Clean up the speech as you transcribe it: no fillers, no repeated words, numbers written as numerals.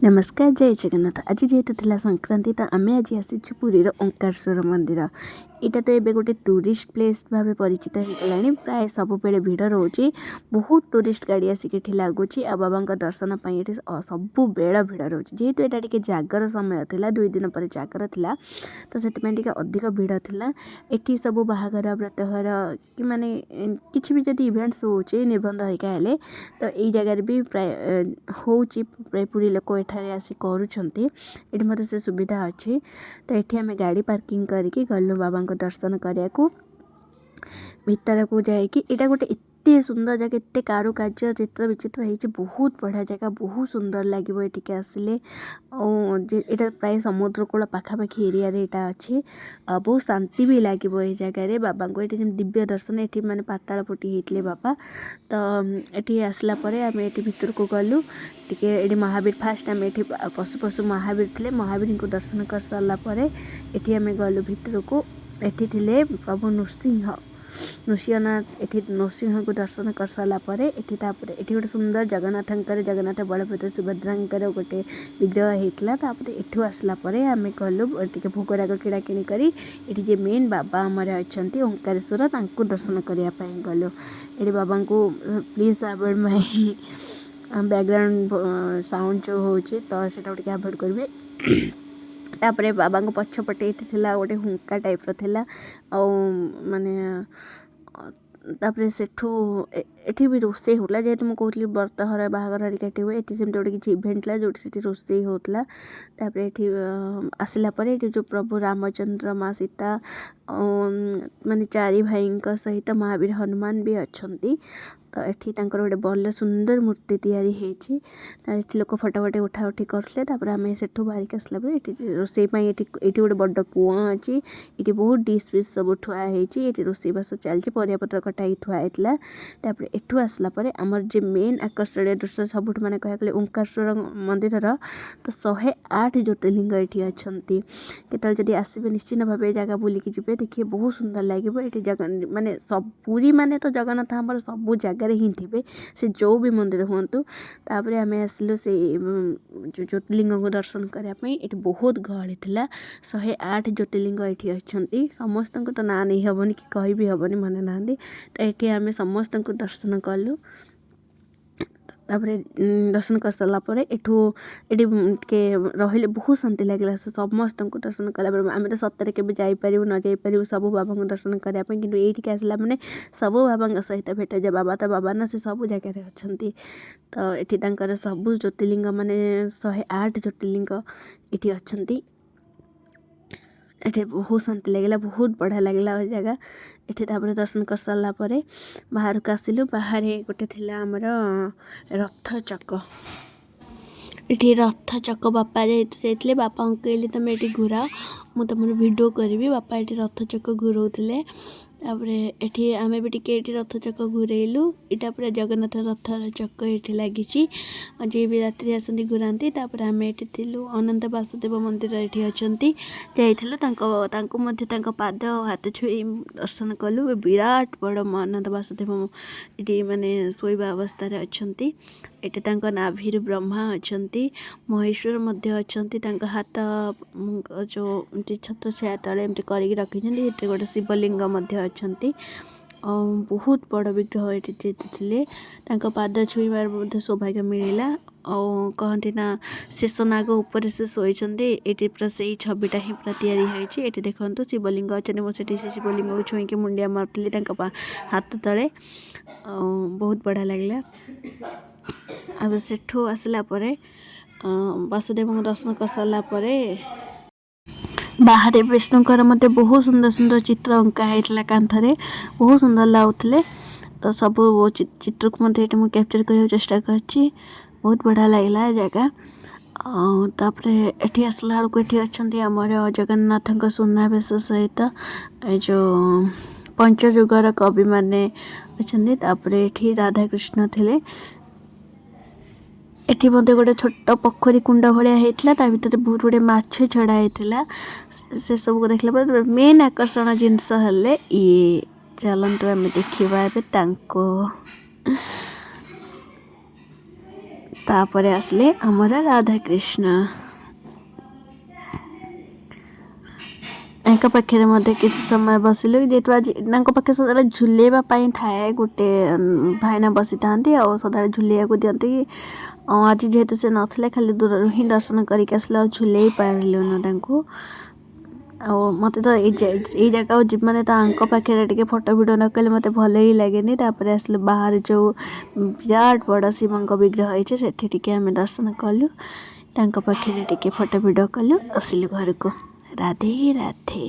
ନମସ୍କାର, ଜୟ ଜଗନ୍ନାଥ। ଆଜି ଯେହେତୁ ଥିଲା ସଂକ୍ରାନ୍ତି, ତ ଆମେ ଆଜି ଆସିଛୁ ପୁରୀର ଓଙ୍କାରେଶ୍ୱର ମନ୍ଦିର। ଏଇଟା ତ ଏବେ ଗୋଟେ ଟୁରିଷ୍ଟ ପ୍ଲେସ୍ ଭାବେ ପରିଚିତ ହେଇଗଲାଣି। ପ୍ରାୟ ସବୁବେଳେ ଭିଡ଼ ରହୁଛି। ବହୁତ ଟୁରିଷ୍ଟ ଗାଡ଼ି ଆସିକି ଏଠି ଲାଗୁଛି ଆଉ ବାବାଙ୍କ ଦର୍ଶନ ପାଇଁ ଏଠି ସବୁବେଳ ଭିଡ଼ ରହୁଛି। ଯେହେତୁ ଏଇଟା ଟିକେ ଜାଗର ସମୟ ଥିଲା, 2 ଦିନ ପରେ ଜାଗର ଥିଲା, ତ ସେଥିପାଇଁ ଟିକେ ଅଧିକ ଭିଡ଼ ଥିଲା। ଏଠି ସବୁ ବାହାଘର, ବ୍ରତଘର କି ମାନେ କିଛି ବି ଯଦି ଇଭେଣ୍ଟସ୍ ହେଉଛି, ନିର୍ବନ୍ଧ ହେରିକା ହେଲେ, ତ ଏଇ ଜାଗାରେ ବି ପ୍ରାୟ ହେଉଛି। ପ୍ରାୟ ପୁରୀ ଲୋକ ଏଠାରେ ଆସି କରୁଛନ୍ତି। ଏଠି ମଧ୍ୟ ସେ ସୁବିଧା ଅଛି। ତ ଏଠି ଆମେ ଗାଡ଼ି ପାର୍କିଂ କରିକି ଗଲୁ ବାବାଙ୍କ ଦର୍ଶନ କରିବାକୁ। ଭିତରକୁ ଯାଇକି ଏଇଟା ଗୋଟେ ଏତେ ସୁନ୍ଦର ଜାଗା, ଏତେ କାରୁକାର୍ଯ୍ୟ, ଚିତ୍ର ବିଚିତ୍ର ହେଇଛି। ବହୁତ ବଢ଼ିଆ ଜାଗା, ବହୁତ ସୁନ୍ଦର ଲାଗିବ ଏଠିକି ଆସିଲେ। ଆଉ ଏଇଟା ପ୍ରାୟ ସମୁଦ୍ର କୂଳ ପାଖାପାଖି ଏରିଆରେ ଏଇଟା ଅଛି ଆଉ ବହୁତ ଶାନ୍ତି ବି ଲାଗିବ ଏଇ ଜାଗାରେ। ବାବାଙ୍କୁ ଏଠି ଯେମିତି ଦିବ୍ୟ ଦର୍ଶନ, ଏଠି ମାନେ ପାତାଳ ଫୁଟି ହେଇଥିଲେ ବାବା। ତ ଏଠି ଆସିଲା ପରେ ଆମେ ଏଠି ଭିତରକୁ ଗଲୁ ଟିକେ। ଏଠି ମହାବୀର, ଫାଷ୍ଟ ଆମେ ଏଠି ପଶୁ ପଶୁ ମହାବୀର ଥିଲେ। ମହାବୀରଙ୍କୁ ଦର୍ଶନ କରିସାରିଲା ପରେ ଏଠି ଆମେ ଗଲୁ ଭିତରକୁ। ଏଠି ଥିଲେ ପ୍ରଭୁ ନୃସିଂହ, ନୃସିଂହନାଥ। ଏଠି ନୃସିଂହଙ୍କୁ ଦର୍ଶନ କରିସାରିଲା ପରେ ଏଠି ତାପରେ ଏଠି ଗୋଟେ ସୁନ୍ଦର ଜଗନ୍ନାଥଙ୍କର, ଜଗନ୍ନାଥ, ବଳଭଦ୍ର, ସୁଭଦ୍ରାଙ୍କର ଗୋଟେ ବିଗ୍ରହ ହେଇଥିଲା। ତାପରେ ଏଠୁ ଆସିଲା ପରେ ଆମେ ଗଲୁ ଟିକେ ଭୋଗରାଗ କିଣାକିଣି କରି ଏଠି ଯେ ମେନ୍ ବାବା ଆମର ଅଛନ୍ତି ଓଙ୍କାରେଶ୍ୱର, ତାଙ୍କୁ ଦର୍ଶନ କରିବା ପାଇଁ ଗଲୁ। ଏଠି ବାବାଙ୍କୁ, please avoid my background sound ଯେଉଁ ହେଉଛି, ତ ସେଇଟାକୁ ଟିକେ ଆଭଏଡ଼ କରିବେ। ତାପରେ ବାବାଙ୍କ ପଛପଟେ ଏଠି ଥିଲା ଗୋଟେ ହୁଙ୍କା ଟାଇପ୍ର ଥିଲା। ଆଉ ମାନେ ତାପରେ ସେଠୁ ଏଠି ବି ରୋଷେଇ ହେଉଥିଲା। ଯେହେତୁ ମୁଁ କହୁଥିଲି ବ୍ରତଘର, ବାହାଘର ହେରିକା ଏଠି ହୁଏ, ଏଠି ସେମିତି ଗୋଟେ କିଛି ଇଭେଣ୍ଟ ଥିଲା ଯେଉଁଠି ସେଠି ରୋଷେଇ ହେଉଥିଲା। ତାପରେ ଏଠି ଆସିଲା ପରେ ଏଠି ଯେଉଁ ପ୍ରଭୁ ରାମଚନ୍ଦ୍ର, ମା ସୀତା, ମାନେ ଚାରି ଭାଇଙ୍କ ସହିତ ମହାବୀର ହନୁମାନ ବି ଅଛନ୍ତି। ତ ଏଠି ତାଙ୍କର ଗୋଟେ ଭଲ ସୁନ୍ଦର ମୂର୍ତ୍ତି ତିଆରି ହେଇଛି। ତ ଏଠି ଲୋକ ଫଟୋ ଫଟୋ ଉଠା ଉଠି କରୁଥିଲେ। ତାପରେ ଆମେ ସେଠୁ ବାହାରିକି ଆସିଲା ପରେ ଏଠି ରୋଷେଇ ପାଇଁ ଏଠି ଗୋଟେ ବଡ଼ କୂଅ ଅଛି। ଏଠି ବହୁତ ଡିସ୍ ଫିସ୍ ସବୁ ଥୁଆ ହେଇଛି। ଏଠି ରୋଷେଇବାସ ଚାଲିଛି, ପରିବାପତ୍ର କଟା ହେଇକି ଥୁଆ ହେଇଥିଲା। ତାପରେ ଏଠୁ ଆସିଲା ପରେ ଆମର ଯେ ମେନ୍ ଆକର୍ଷଣୀୟ ଦୃଶ୍ୟ ସବୁଠୁ, ମାନେ କହିବାକୁ ଗଲେ ଓଙ୍କାରେଶ୍ୱର ମନ୍ଦିରର, ତ 108 ଜ୍ୟୋତିର୍ଲିଙ୍ଗ ଏଠି ଅଛନ୍ତି। କେତେବେଳେ ଯଦି ଆସିବେ, ନିଶ୍ଚିନ୍ତ ଭାବେ ଏ ଜାଗା ବୁଲିକି ଯିବେ, ଦେଖିବେ, ବହୁତ ସୁନ୍ଦର ଲାଗିବ। ଏଠି ମାନେ ପୁରୀ ମାନେ ତ ଜଗନ୍ନାଥ ଆମର ସବୁ ଜାଗାରେ ହିଁ ଥିବେ, ସେ ଯେଉଁ ବି ମନ୍ଦିର ହୁଅନ୍ତୁ। ତାପରେ ଆମେ ଆସିଲୁ ସେଇ ଯେଉଁ ଜ୍ୟୋତିର୍ଲିଙ୍ଗଙ୍କୁ ଦର୍ଶନ କରିବା ପାଇଁ। ଏଠି ବହୁତ ଗହଳି ଥିଲା। 108 ଜ୍ୟୋତିର୍ଲିଙ୍ଗ ଏଠି ଅଛନ୍ତି। ସମସ୍ତଙ୍କୁ ତ ନାଁ ନେଇ ହେବନି କି କହିବି ହେବନି, ମନେ ନାହାନ୍ତି। ତ ଏଠି ଆମେ ସମସ୍ତଙ୍କୁ ଦର୍ଶନ କଲୁ। ତାପରେ ଦର୍ଶନ କରିସାରିଲା ପରେ ଏଠି ଟିକେ ରହିଲେ, ବହୁତ ଶାନ୍ତି ଲାଗିଲା। ସେ ସମସ୍ତଙ୍କୁ ଦର୍ଶନ କଲା ପରେ, ଆମେ ତ ସତରେ କେବେ ଯାଇପାରିବୁ ନ ଯାଇପାରିବୁ ସବୁ ବାବାଙ୍କୁ ଦର୍ଶନ କରିବା ପାଇଁ, କିନ୍ତୁ ଏଇଠିକି ଆସିଲା ମାନେ ସବୁ ବାବାଙ୍କ ସହିତ ଭେଟ ଯାଏ। ବାବା ତ ବାବା ନା, ସେ ସବୁ ଜାଗାରେ ଅଛନ୍ତି। ତ ଏଠି ତାଙ୍କର ସବୁ ଜ୍ୟୋତିର୍ଲିଙ୍ଗ, ମାନେ 108 ଜ୍ୟୋତିର୍ଲିଙ୍ଗ ଏଠି ଅଛନ୍ତି। ଏଠି ବହୁତ ଶାନ୍ତି ଲାଗିଲା, ବହୁତ ବଢ଼ିଆ ଲାଗିଲା ଏ ଜାଗା। ଏଠି ତାପରେ ଦର୍ଶନ କରିସାରିଲା ପରେ ବାହାରକୁ ଆସିଲୁ। ବାହାରେ ଗୋଟେ ଥିଲା ଆମର ରଥ ଚକ। ଏଠି ରଥ ଚକ, ବାପା ଯେହେତୁ ଯାଇଥିଲେ, ବାପାଙ୍କୁ କହିଲି, "ତମେ ଏଠି ଘୁରାଅ, ମୁଁ ତମର ଭିଡ଼ିଓ କରିବି।" ବାପା ଏଠି ରଥ ଚକ ଘୁରଉଥିଲେ। ତାପରେ ଏଠି ଆମେ ବି ଟିକେ ଏଠି ରଥ ଚକ ଘୁରେଇଲୁ। ଏଇଟା ପୁରା ଜଗନ୍ନାଥ ରଥର ଚକ ଏଠି ଲାଗିଛି ଆଉ ଯିଏ ବି ରାତିରେ ଆସନ୍ତି, ଘୁରାନ୍ତି। ତାପରେ ଆମେ ଏଠି ଥିଲୁ, ଅନନ୍ତ ବାସୁଦେବ ମନ୍ଦିର ଏଠି ଅଛନ୍ତି, ଯାଇଥିଲୁ। ତାଙ୍କୁ ମଧ୍ୟ ତାଙ୍କ ପାଦ ହାତ ଛୁଇଁ ଦର୍ଶନ କଲୁ। ବିରାଟ ବଡ଼ ଅନନ୍ତ ବାସୁଦେବ ଏଠି ମାନେ ଶୋଇବା ଅବସ୍ଥାରେ ଅଛନ୍ତି। ଏଠି ତାଙ୍କ ନାଭିରୁ ବ୍ରହ୍ମା ଅଛନ୍ତି, ମହେଶ୍ୱର ମଧ୍ୟ ଅଛନ୍ତି। ତାଙ୍କ ହାତ ଯେଉଁ ଏମିତି ଛତ୍ରଛାୟା ତଳେ ଏମିତି କରିକି ରଖିଛନ୍ତି। ଏଠି ଗୋଟେ ଶିବଲିଙ୍ଗ ମଧ୍ୟ ଅଛନ୍ତି ଆଉ ବହୁତ ବଡ଼ ବିଗ୍ରହ ଏଠି ଯେହେତୁ ଥିଲେ, ତାଙ୍କ ପାଦ ଛୁଇଁବାର ମଧ୍ୟ ସୌଭାଗ୍ୟ ମିଳିଲା। ଆଉ କହନ୍ତି ନା, ଶେଷନାଗ ଉପରେ ସେ ଶୋଇଛନ୍ତି, ଏଠି ପୁରା ସେଇ ଛବିଟା ହିଁ ପୁରା ତିଆରି ହେଇଛି। ଏଠି ଦେଖନ୍ତୁ, ଶିବଲିଙ୍ଗ ଅଛନ୍ତି। ମୁଁ ସେଠି ସେ ଶିବଲିଙ୍ଗକୁ ଛୁଇଁକି ମୁଣ୍ଡିଆ ମାରୁଥିଲି ତାଙ୍କ ହାତ ତଳେ ଆଉ ବହୁତ ବଢ଼ିଆ ଲାଗିଲା। ଆଉ ସେଠୁ ଆସିଲା ପରେ, ବାସୁଦେବଙ୍କୁ ଦର୍ଶନ କରିସାରିଲା ପରେ, ବାହାରେ ବିଷ୍ଣୁଙ୍କର ମଧ୍ୟ ବହୁତ ସୁନ୍ଦର ସୁନ୍ଦର ଚିତ୍ର ଅଙ୍କା ହେଇଥିଲା କାନ୍ଥରେ, ବହୁତ ସୁନ୍ଦର ଲାଗୁଥିଲେ। ତ ସବୁ ଚିତ୍ରକୁ ମଧ୍ୟ ଏଠି ମୁଁ କ୍ୟାପଚର୍ କରିବାକୁ ଚେଷ୍ଟା କରିଛି। ବହୁତ ବଢ଼ିଆ ଲାଗିଲା ଏ ଜାଗା। ଆଉ ତାପରେ ଏଠି ଆସିଲା ବେଳକୁ ଏଠି ଅଛନ୍ତି ଆମର ଜଗନ୍ନାଥଙ୍କ ସୁନାବେଶ ସହିତ ଏ ଯେଉଁ ପଞ୍ଚଯୁଗର କବିମାନେ ଅଛନ୍ତି। ତାପରେ ଏଠି ରାଧାକୃଷ୍ଣ ଥିଲେ। ଏଠି ମଧ୍ୟ ଗୋଟେ ଛୋଟ ପୋଖରୀ କୁଣ୍ଡ ଭଳିଆ ହେଇଥିଲା। ତା ଭିତରେ ବହୁତ ଗୁଡ଼ିଏ ମାଛ ଛଡ଼ା ହେଇଥିଲା। ସେସବୁକୁ ଦେଖିଲା ପରେ ମେନ୍ ଆକର୍ଷଣ ଜିନିଷ ହେଲେ ଇଏ। ଚାଲନ୍ତୁ, ଆମେ ଦେଖିବା ଏବେ ତାଙ୍କୁ। ତାପରେ ଆସିଲେ ଆମର ରାଧାକୃଷ୍ଣ। ତାଙ୍କ ପାଖରେ ମଧ୍ୟ କିଛି ସମୟ ବସିଲୁ। ଯେହେତୁ ଆଜି ତାଙ୍କ ପାଖରେ ସଦାବେଳେ ଝୁଲେଇବା ପାଇଁ ଥାଏ, ଗୋଟେ ଭାଇନା ବସିଥାନ୍ତି ଆଉ ସଦାବେଳେ ଝୁଲେଇବାକୁ ଦିଅନ୍ତି। ଆଜି ଯେହେତୁ ସେ ନଥିଲେ, ଖାଲି ଦୂରରୁ ହିଁ ଦର୍ଶନ କରିକି ଆସିଲୁ, ଆଉ ଝୁଲେଇ ପାରିଲୁନୁ ତାଙ୍କୁ। ଆଉ ମୋତେ ତ ଏଇ ଜାଗାକୁ ଯିବି ମାନେ ତାଙ୍କ ପାଖରେ ଟିକେ ଫଟୋ ଭିଡ଼ିଓ ନ କଲେ ମୋତେ ଭଲ ହିଁ ଲାଗେନି। ତାପରେ ଆସିଲୁ ବାହାରେ, ଯେଉଁ ବିରାଟ ବଡ଼ ଶିବଙ୍କ ବିଗ୍ରହ ହେଇଛି, ସେଠି ଟିକେ ଆମେ ଦର୍ଶନ କଲୁ, ତାଙ୍କ ପାଖରେ ଟିକେ ଫଟୋ ଭିଡ଼ିଓ କଲୁ, ଆସିଲୁ ଘରକୁ। ରାଧେ ରାଧେ।